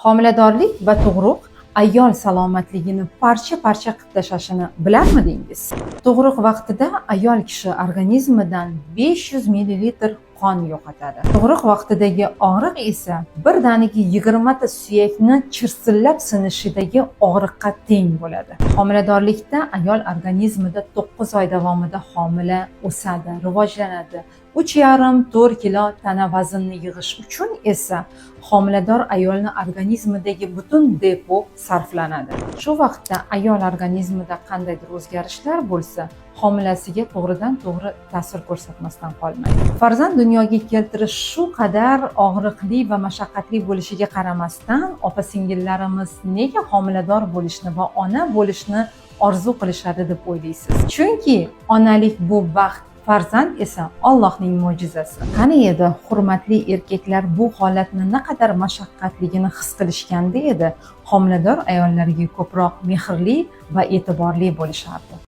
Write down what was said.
Homiladorlik va tug'ruq ayol salomatligini parcha-parcha qilib tashlashini bilarmidingiz? Tug'ruq vaqtida ayol kishi organizmidan 500 ml qon yo'qotadi. Tug'ruq vaqtidagi og'riq esa birdaniga 20 ta suyakni chirsillab sinishidagi og'riqqa teng bo'ladi. Homiladorlikda ayol organizmida 9 oy davomida homila o'sadi, rivojlanadi. 3,5-4 kilo tana vaznini yig'ish uchun esa homilador ayolni organizmidagi butun depo sarflanadi. Shu vaqtda ayol organizmida qandaydir o'zgarishlar bo'lsa, homilasiga to'g'ridan to'g'ri ta'sir ko'rsatmasdan qolmaydi. Farzand dunyoga keltirish shu qadar og'riqli va mashaqqatli bo'lishiga qaramasdan, opa singillarimiz nega homilador bo'lishni va ona bo'lishni orzu qilishadi deb o'ylaysiz? Chunki onalik bu baxt, farzand esa Allohning mo'jizasi. Qani edi, hurmatli erkaklar bu holatni naqadar mashaqqatligini his qilishganda edi, homilador ayollarga ko'proq mehrli va e'tiborli bo'lishardi.